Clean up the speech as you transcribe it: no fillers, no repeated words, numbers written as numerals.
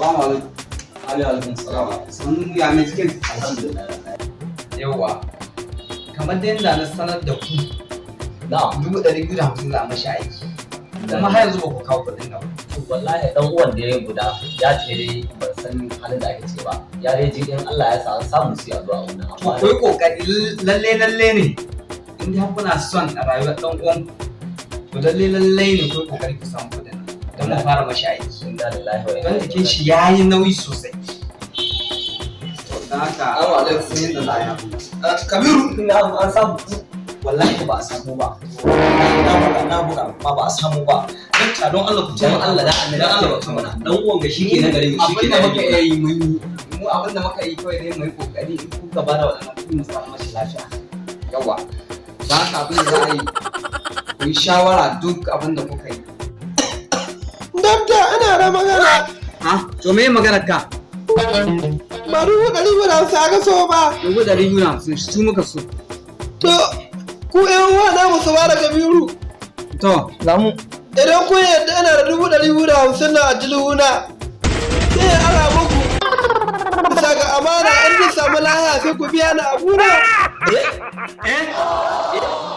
Salamu alaikum. Alaikum salam. Sannu, ya mai cikin? Alhamdulillah. Yawwa. Kamar dai yadda na sanar da ku, 250,000 za a mashi aiki. Kuma har yanzu ba ku kawo kuɗin nan ba. To, wallahi dan uwan da ya guda ya ce dai ban san halin da ake ce ba. Ya dai ji in Allah ya sa an samu sai a zuwa wannan. To, ku yi ƙoƙari, lalle lalle ne. In dai har kuna son a rayuwar ɗan uwan, to lalle lalle ne ku yi ƙoƙari ku samu kuɗin nan don mu fara mashi aiki. Inna lillahi wa inna Don jikin shi ya yi nauyi sosai. To, don haka Assalamu alaikum. sun yadda za a yi abu. Kabiru, Na'am, an samu. Wallahi ba a samu ba. Na buga, na buga, amma ba a samu ba. Dakta, don Allah ku Dan taimaka. Allah, dan Allah, Dan Allah ku taimaka. Dan uwan ga shi ke na gare mu, shi ke Abin da na muka gare iya yi mun yi. Mu abin da muka yi kawai dai mu yi kokari in kuka bada waɗannan kuɗi mu samu mashi lafiya. Yawa, don haka abin da za a yi, ku yi shawara duk abin da kuka yi. Dabta, ina da magana. Ha, to me maganar ka? Ba 250,000 aka so ba. 250,000 su muka so. To, ku ƴan uwa na musu ba da Kabiru. To. Namu. Idan kun yarda, ina da 250,000 na a jilhuna. Sai ya ara muku. Bisa ga amana, in na samu lahiya sai ku biya ni abuna. Eh.